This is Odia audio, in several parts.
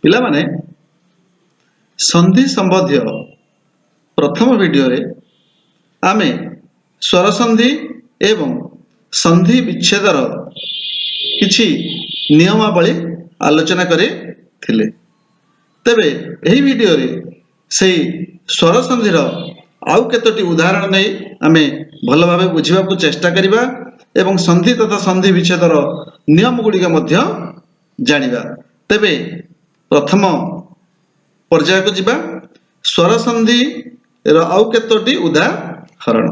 ପିଲାମାନେ, ସନ୍ଧି ସମ୍ବନ୍ଧୀୟ ପ୍ରଥମ ଭିଡ଼ିଓରେ ଆମେ ସ୍ୱର ସନ୍ଧି ଏବଂ ସନ୍ଧି ବିଚ୍ଛେଦର କିଛି ନିୟମାବଳୀ ଆଲୋଚନା କରିଥିଲେ। ତେବେ ଏହି ଭିଡ଼ିଓରେ ସେଇ ସ୍ୱର ସନ୍ଧିର ଆଉ କେତୋଟି ଉଦାହରଣ ନେଇ ଆମେ ଭଲ ଭାବେ ବୁଝିବାକୁ ଚେଷ୍ଟା କରିବା ଏବଂ ସନ୍ଧି ତଥା ସନ୍ଧି ବିଚ୍ଛେଦର ନିୟମ ଗୁଡ଼ିକ ମଧ୍ୟ ଜାଣିବା। ତେବେ ପ୍ରଥମ ପର୍ଯ୍ୟାୟକୁ ଯିବା, ସ୍ୱର ସନ୍ଧିର ଆଉ କେତୋଟି ଉଦାହରଣ।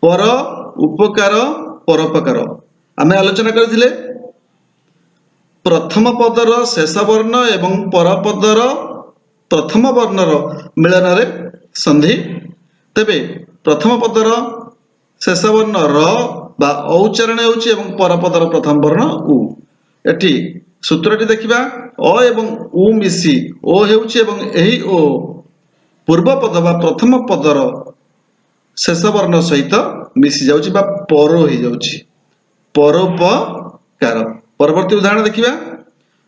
ପର ଉପକାର, ପରୋପକାର ଆମେ ଆଲୋଚନା କରିଥିଲେ। ପ୍ରଥମ ପଦର ଶେଷ ବର୍ଣ୍ଣ ଏବଂ ପରପଦର ପ୍ରଥମ ବର୍ଣ୍ଣର ମିଳନରେ ସନ୍ଧି। ତେବେ ପ୍ରଥମ ପଦର ଶେଷ ବର୍ଣ୍ଣ ର ବା ଅ ଉଚ୍ଚାରଣ ହେଉଛି ଏବଂ ପରପଦର ପ୍ରଥମ ବର୍ଣ୍ଣ ଉ। ଏଠି ସୂତ୍ରଟି ଦେଖିବା। ଅ ଏବଂ ଉ ମିଶି ଓ ହେଉଛି ଏବଂ ଏହି ଓ ପୂର୍ବ ପଦ ବା ପ୍ରଥମ ପଦର ଶେଷ ବର୍ଣ୍ଣ ସହିତ ମିଶି ଯାଉଛି ବା ପର ହେଇଯାଉଛି, ପରୋପକାର। ପରବର୍ତ୍ତୀ ଉଦାହରଣ ଦେଖିବା।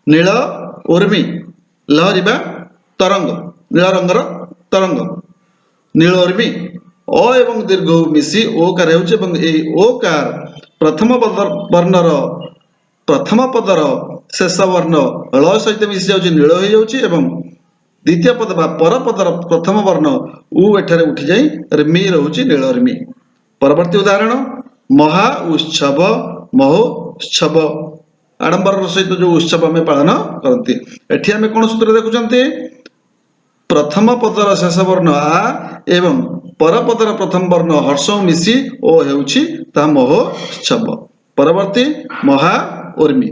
ନୀଳ ଉର୍ମି, ଲହରୀ ବା ତରଙ୍ଗ, ନୀଳ ରଙ୍ଗର ତରଙ୍ଗ। ନୀଳ ଉର୍ମି, ଅ ଏବଂ ଦୀର୍ଘ ଉ ମିଶି ଓ କାର ହେଉଛି ଏବଂ ଏଇ ଓ କାର ପ୍ରଥମ ବର୍ଣ୍ଣର ପ୍ରଥମ ପଦର ଶେଷ ବର୍ଣ୍ଣ ଳ ସହିତ ମିଶି ଯାଉଛି, ନୀଳ ହେଇଯାଉଛି ଏବଂ ଦ୍ୱିତୀୟ ପଦ ବା ପରପଦର ପ୍ରଥମ ବର୍ଣ୍ଣ ଉ ଏଠାରେ ଉଠିଯାଇ ର୍ମି ରହୁଛି, ନୀଳର୍ମି। ପରବର୍ତ୍ତୀ ଉଦାହରଣ, ମହା ଉତ୍ସବ, ମହୋତ୍ସବ, ଆଡମ୍ବରର ସହିତ ଯୋଉ ଉତ୍ସବ ଆମେ ପାଳନ କରନ୍ତି। ଏଠି ଆମେ କଣ ସୂତ୍ର ଦେଖୁଛନ୍ତି? ପ୍ରଥମ ପଦର ଶେଷ ବର୍ଣ୍ଣ ଆ ଏବଂ ପରପଦର ପ୍ରଥମ ବର୍ଣ୍ଣ ହର୍ଷ ମିଶି ଓ ହେଉଛି, ତାହା ମହୋତ୍ସବ। ପରବର୍ତ୍ତୀ, ମହା ଉର୍ମି।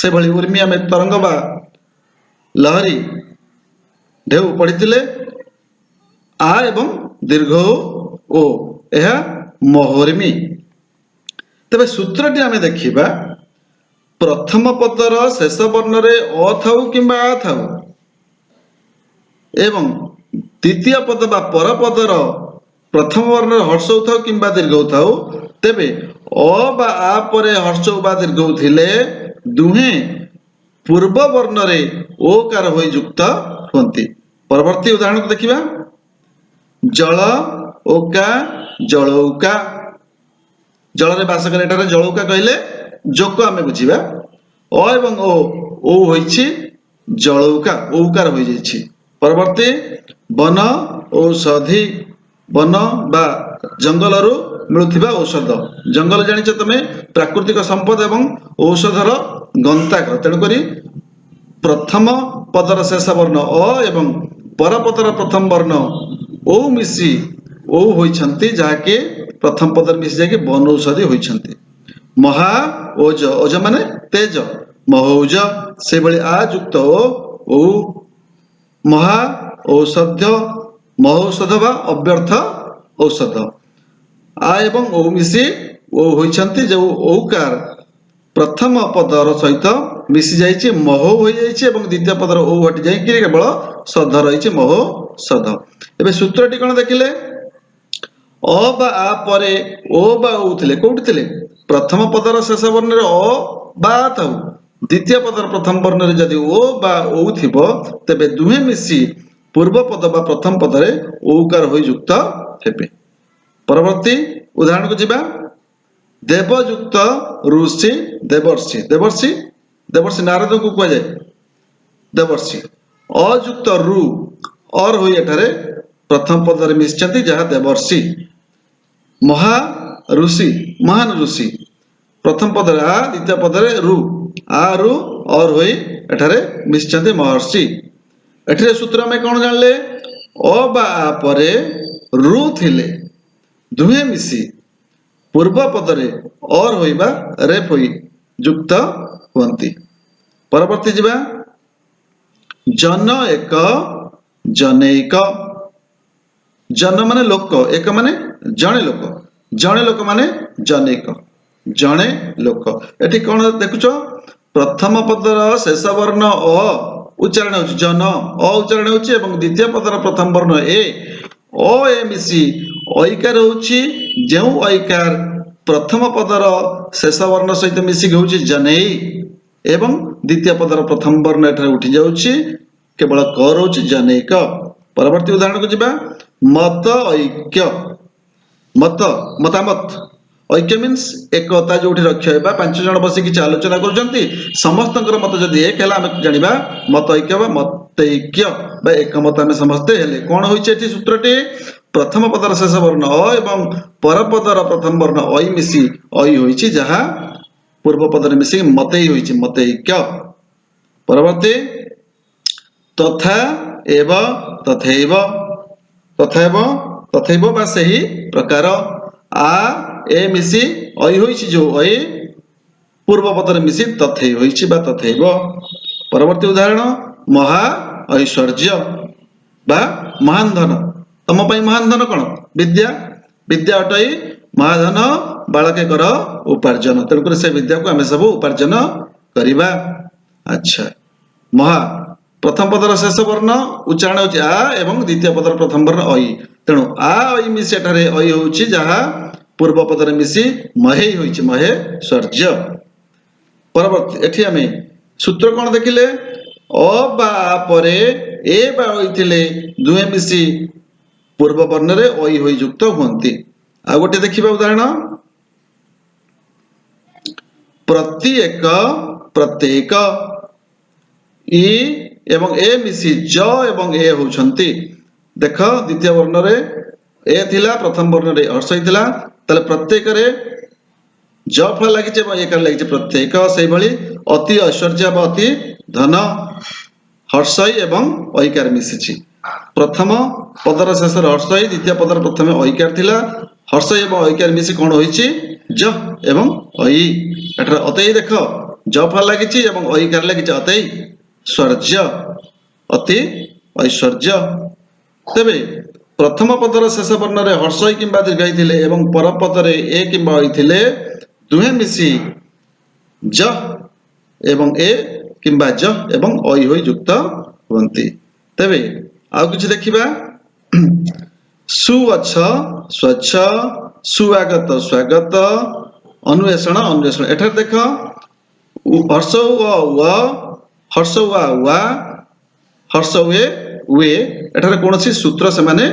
ସେଭଳି ଉର୍ମି ଆମେ ତରଙ୍ଗ ବା ଲହରୀ, ଢେଉ ପଢିଥିଲେ। ଆ ଏବଂ ଦୀର୍ଘ ଓ, ଏହା ମହୋର୍ମି। ତେବେ ସୂତ୍ରଟି ଆମେ ଦେଖିବା। ପ୍ରଥମ ପଦର ଶେଷ ବର୍ଣ୍ଣରେ ଅ ଥାଉ କିମ୍ବା ଆ ଥାଉ ଏବଂ ଦ୍ୱିତୀୟ ପଦ ବା ପରପଦର ପ୍ରଥମ ବର୍ଣ୍ଣରେ ହର୍ଷଉ ଥାଉ କିମ୍ବା ଦୀର୍ଘଉ ଥାଉ, ତେବେ ଅ ବା ଆ ପରେ ହର୍ଷଉ ବା ଦୀର୍ଘଉ ଥିଲେ ଦୁହେଁ ପୂର୍ବ ବର୍ଣ୍ଣରେ ଓ କାର ହୋଇ ଯୁକ୍ତ ହୁଅନ୍ତି। ପରବର୍ତ୍ତୀ ଉଦାହରଣକୁ ଦେଖିବା। ଜଳ ଓକା, ଜଳୌକା, ଜଳରେ ବାସ କରେ। ଏଠାରେ ଜଳୌକା କହିଲେ ଜୋକ ଆମେ ବୁଝିବା। ଅ ଏବଂ ଓ, ଓ ହୋଇଛି, ଜଳୌକା ଔକାର ହୋଇଯାଇଛି। ପରବର୍ତ୍ତୀ, ବନ ଔଷଧି, ବନ ବା ଜଙ୍ଗଲରୁ ମିଳୁଥିବା ଔଷଧ। ଜଙ୍ଗଲ ଜାଣିଛ ତମେ, ପ୍ରାକୃତିକ ସମ୍ପଦ ଏବଂ ଔଷଧର ଗନ୍ତାଘର। ତେଣୁକରି ପ୍ରଥମ ପଦର ଶେଷ ବର୍ଣ୍ଣ ଅ ଏବଂ ପରପଦର ପ୍ରଥମ ବର୍ଣ୍ଣ ଔ ମିଶି ଔ ହୋଇଛନ୍ତି, ଯାହାକି ପ୍ରଥମ ପଦରେ ମିଶି ଯାଇକି ବନୌଷଧି ହୋଇଛନ୍ତି। ମହା ଓଜ, ଓଜ ମାନେ ତେଜ, ମହୌଜ। ସେଭଳି ଆ ଯୁକ୍ତ ଓ, ଔ, ମହା ଔଷଧ, ମହୌଷଧ ବା ଅବ୍ୟର୍ଥ ଔଷଧ। ଆ ଏବଂ ଔ ମିଶି ଓ ହୋଇଛନ୍ତି, ଯୋଉ ଔକାର ପ୍ରଥମ ପଦର ସହିତ ମିଶି ଯାଇଛି, ମହୌ ହୋଇଯାଇଛି ଏବଂ ଦ୍ୱିତୀୟ ପଦର ଔ ହଟି ଯାଇକି କେବଳ ସଧ ରହିଛି, ମହୌଷଧ। ଏବେ ସୂତ୍ରଟି କଣ ଦେଖିଲେ? ଅ ବା ଆ ପରେ ଓ ବା ଔ ଥିଲେ, କୋଉଠି ଥିଲେ? ପ୍ରଥମ ପଦର ଶେଷ ବର୍ଣ୍ଣରେ ଅ ବା ଆ ଥାଉ, ଦ୍ୱିତୀୟ ପଦର ପ୍ରଥମ ବର୍ଣ୍ଣରେ ଯଦି ଓ ବା ଔ ଥିବ, ତେବେ ଦୁହେଁ ମିଶି ପୂର୍ବ ପଦ ବା ପ୍ରଥମ ପଦରେ ଔକାର ହୋଇ ଯୁକ୍ତ ହେବେ। ପରବର୍ତ୍ତୀ ଉଦାହରଣକୁ ଯିବା। ଦେବଯୁକ୍ତ ଋଷି, ଦେବର୍ଷି। ଦେବର୍ଷି, ଦେବର୍ଷି ନାରଦଙ୍କୁ କୁହାଯାଏ ଦେବର୍ଷି। ଅଯୁକ୍ତ ରୁ, ଅର ହୋଇ ଏଠାରେ ପ୍ରଥମ ପଦରେ ମିଶିଛନ୍ତି, ଯାହା ଦେବର୍ଷି। ମହା ଋଷି, ମହାନ ଋଷି। ପ୍ରଥମ ପଦରେ ଆ, ଦ୍ୱିତୀୟ ପଦରେ ରୁ, ଆ ରୁ ଅର ହୋଇ ଏଠାରେ ମିଶିଛନ୍ତି, ମହର୍ଷି। ଏଠିରେ ସୂତ୍ର ଆମେ କଣ ଜାଣିଲେ? ଅ ବା ଆ ପରେ ରୁ ଥିଲେ ଦୁହେଁ ମିଶି ପୂର୍ବ ପଦରେ ଅର ହୋଇ ବା ରେଫ ହୋଇ ଯୁକ୍ତ ହୁଅନ୍ତି। ପରବର୍ତ୍ତୀ ଯିବା। ଜନ ଏକ, ଜନୈକ। ଜନ ମାନେ ଲୋକ, ଏକ ମାନେ ଜଣେ ଲୋକ, ଜଣେ ଲୋକ ମାନେ ଜନୈକ, ଜଣେ ଲୋକ। ଏଠି କଣ ଦେଖୁଛ? ପ୍ରଥମ ପଦର ଶେଷ ବର୍ଣ୍ଣ ଅ ଉଚ୍ଚାରଣ ହେଉଛି, ଜନ ଅ ଉଚ୍ଚାରଣ ହେଉଛି ଏବଂ ଦ୍ୱିତୀୟ ପଦର ପ୍ରଥମ ବର୍ଣ୍ଣ ଏ, ଅ ଏ ମିଶି ଐକାର ହେଉଛି, ଯେଉଁ ଐକାର ପ୍ରଥମ ପଦର ଶେଷ ବର୍ଣ୍ଣ ସହିତ ମିଶିକି ହେଉଛି ଜନେଇ। ଏବଂ ଦ୍ୱିତୀୟ ପଦର ପ୍ରଥମ ବର୍ଣ୍ଣ ଏଠାରେ ଉଠି ଯାଉଛି, କେବଳ କ ରହୁଛି, ଜନୈକ। ପରବର୍ତ୍ତୀ ଉଦାହରଣକୁ ଯିବା। ମତ ଐକ୍ୟ। ମତ, ମତାମତ, ଐକ୍ୟ ମିନ୍ସ ଏକତା ଯୋଉଠି ରକ୍ଷା ହେବା। 5 ଜଣ ବସି କିଛି ଆଲୋଚନା କରୁଛନ୍ତି, ସମସ୍ତଙ୍କର ମତ ଯଦି ଏକ ହେଲା, ଆମେ ଜାଣିବା ମତ ଐକ୍ୟ ବା ମତୈକ୍ୟ ବା ଏକମତ ଆମେ ସମସ୍ତେ ହେଲେ। କଣ ହୋଇଛି ଏଠି ସୂତ୍ରଟି? ପ୍ରଥମ ପଦର ଶେଷ ବର୍ଣ୍ଣ ଅ ଏବଂ ପରପଦର ପ୍ରଥମ ବର୍ଣ୍ଣ ଐ ମିଶି ଐ ହୋଇଛି, ଯାହା ପୂର୍ବ ପଦରେ ମିଶିକି ମତେଇ ହୋଇଛି, ମତୈକ୍ୟ। ପରବର୍ତ୍ତୀ, ତଥା ଏବ ତଥୈବ। ତଥା ହେବ ତଥୈବ ବା ସେହି ପ୍ରକାର। ଆ ଏ ମିଶି ଐ ହୋଇଛି, ଯୋଉ ଐ ପୂର୍ବ ପଦରେ ମିଶି ତଥେଇ ହୋଇଛି ବା ତଥୈବ। ପରବର୍ତ୍ତୀ ଉଦାହରଣ, ମହା ଐଶ୍ୱର୍ଯ୍ୟ ବା ମହାନ ଧନ। ତମ ପାଇଁ ମହାନ ଧନ କଣ? ବିଦ୍ୟା। ବିଦ୍ୟା ଅଟଇ ମହାଧନ, ବାଳକେ କର ଉପାର୍ଜନ। ତେଣୁକରି ସେ ବିଦ୍ୟାକୁ ଆମେ ସବୁ ଉପାର୍ଜନ କରିବା। ଆଚ୍ଛା, ମହା, ପ୍ରଥମ ପଦର ଶେଷ ବର୍ଣ୍ଣ ଉଚ୍ଚାରଣ ହେଉଛି ଆ ଏବଂ ଦ୍ୱିତୀୟ ପଦର ପ୍ରଥମ ବର୍ଣ୍ଣ ଐ। ତେଣୁ ଆ ଐ ମିଶି ଏଠାରେ ଐ ହେଉଛି, ଯାହା ପୂର୍ବ ପଦରେ ମିଶି ମହେଇ ହୋଇଛି, ମହେଶ୍ୱର୍ଯ୍ୟ। ପରବର୍ତ୍ତୀ, ଏଠି ଆମେ ସୂତ୍ର କଣ ଦେଖିଲେ? ଅ ବା ଆ ପରେ ଏ ବା ଐ ଥିଲେ ଦୁହେଁ ମିଶି ପୂର୍ବ ବର୍ଣ୍ଣରେ ଐ ହୋଇ ଯୁକ୍ତ ହୁଅନ୍ତି। ଆଉ ଗୋଟେ ଦେଖିବା ଉଦାହରଣ। ପ୍ରତି ଏକ ପ୍ରତ୍ୟେକ। ଇ ଏବଂ ଏ ମିଶି ଜ ଏବଂ ଏ ହଉଛନ୍ତି। ଦେଖ, ଦ୍ୱିତୀୟ ବର୍ଣ୍ଣରେ ଏ ଥିଲା, ପ୍ରଥମ ବର୍ଣ୍ଣରେ ହର୍ଷଇ ଥିଲା। ତାହେଲେ ପ୍ରତ୍ୟେକରେ ଜ ଫଳ ଲାଗିଛି ଏବଂ ଏକାର ଲାଗିଛି, ପ୍ରତ୍ୟେକ। ସେଇଭଳି ଅତି ଐଶ୍ୱର୍ଯ୍ୟ ବା ଅତି ଧନ, ହର୍ଷଇ ଏବଂ ଐକାର ମିଶିଛି। ପ୍ରଥମ ପଦର ଶେଷରେ ହର୍ଷଇ, ଦ୍ୱିତୀୟ ପଦର ପ୍ରଥମେ ଐକାର ଥିଲା। ହର୍ଷଇ ଏବଂ ଐକାର ମିଶି କଣ ହୋଇଛି? ଜ ଏବଂ ଐ। ଏଠାରେ ଅତେଇ ଦେଖ, ଜ ଫଳ ଲାଗିଛି ଏବଂ ଐକାର ଲାଗିଛି, ଅତେଇ ସ୍ୱର୍ଯ୍ୟ, ଅତି ଐଶ୍ୱର୍ଯ୍ୟ। ତେବେ ପ୍ରଥମ ପଦର ଶେଷ ବର୍ଣ୍ଣରେ ହର୍ଷଇ କିମ୍ବା ଦୀର୍ଘଇ ଥିଲେ ଏବଂ ପରପଦରେ ଏ କିମ୍ବା ଐ ଥିଲେ ଦୁହେଁ ମିଶି ଜ ଏବଂ ଏ କିମ୍ବା ଜ ଏବଂ ଐ ହୋଇ ଯୁକ୍ତ ହୁଅନ୍ତି। ତେବେ ଆଉ କିଛି ଦେଖିବା। ସୁଅଛ ସ୍ୱଚ୍ଛ, ସୁଆଗତ ସ୍ୱାଗତ, ଅନ୍ୱେଷଣ ଅନ୍ୱେଷଣ। ଏଠାରେ ଦେଖ, ହର୍ଷ ଅ ୱ, ହର୍ଷ ୱା ୱା, ହର୍ଷ we we. ଏଠାରେ କୌଣସି ସୂତ୍ର ସେମାନେ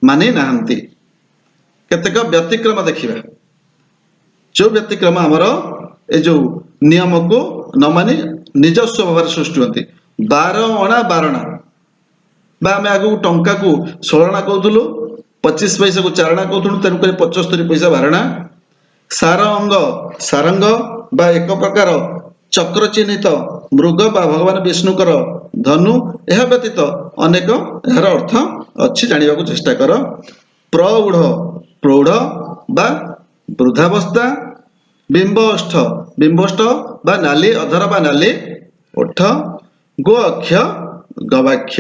ମାନି ନାହାନ୍ତି। କେତେକ ବ୍ୟତିକ୍ରମ ଦେଖିବା, ଯୋଉ ବ୍ୟତିକ୍ରମ ଆମର ଏ ଯୋଉ ନିୟମକୁ ନ ମାନି ନିଜସ୍ୱ ଭାବରେ ସୃଷ୍ଟି ହୁଅନ୍ତି। 12 ଅଣା ବାରଣା ବା ଆମେ ଆଗକୁ ଟଙ୍କାକୁ 16 ଅଣା କହୁଥିଲୁ, 25 ପଇସାକୁ 4 ଅଣା କହୁଥିଲୁ, ତେଣୁକରି 75 ପଇସା ବାରଣା। ସାର ଅଙ୍ଗ ସାରଙ୍ଗ ବା ଏକ ପ୍ରକାର ଚକ୍ର ଚିହ୍ନିତ ମୃଗ ବା ଭଗବାନ ବିଷ୍ଣୁଙ୍କର ଧନୁ। ଏହା ବ୍ୟତୀତ ଅନେକ ଏହାର ଅର୍ଥ ଅଛି, ଜାଣିବାକୁ ଚେଷ୍ଟା କର। ପ୍ରୌଢ଼ ପ୍ରୌଢ଼ ବା ବୃଦ୍ଧାବସ୍ଥା। ବିମ୍ବୋଷ୍ଠ ବିମ୍ବୋଷ୍ଠ ବା ନାଲି ଅଧର ବା ନାଲି ଓଠ। ଗୋ ଅକ୍ଷ ଗବାକ୍ଷ।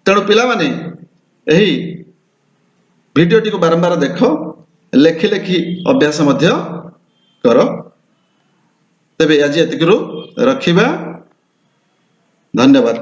ତେଣୁ ପିଲାମାନେ, ଏହି ଭିଡ଼ିଓଟିକୁ ବାରମ୍ବାର ଦେଖ, ଲେଖି ଲେଖି ଅଭ୍ୟାସ ମଧ୍ୟ କର। ତେବେ ଆଜି ଏତିକିରୁ ରଖିବା। ଧନ୍ୟବାଦ।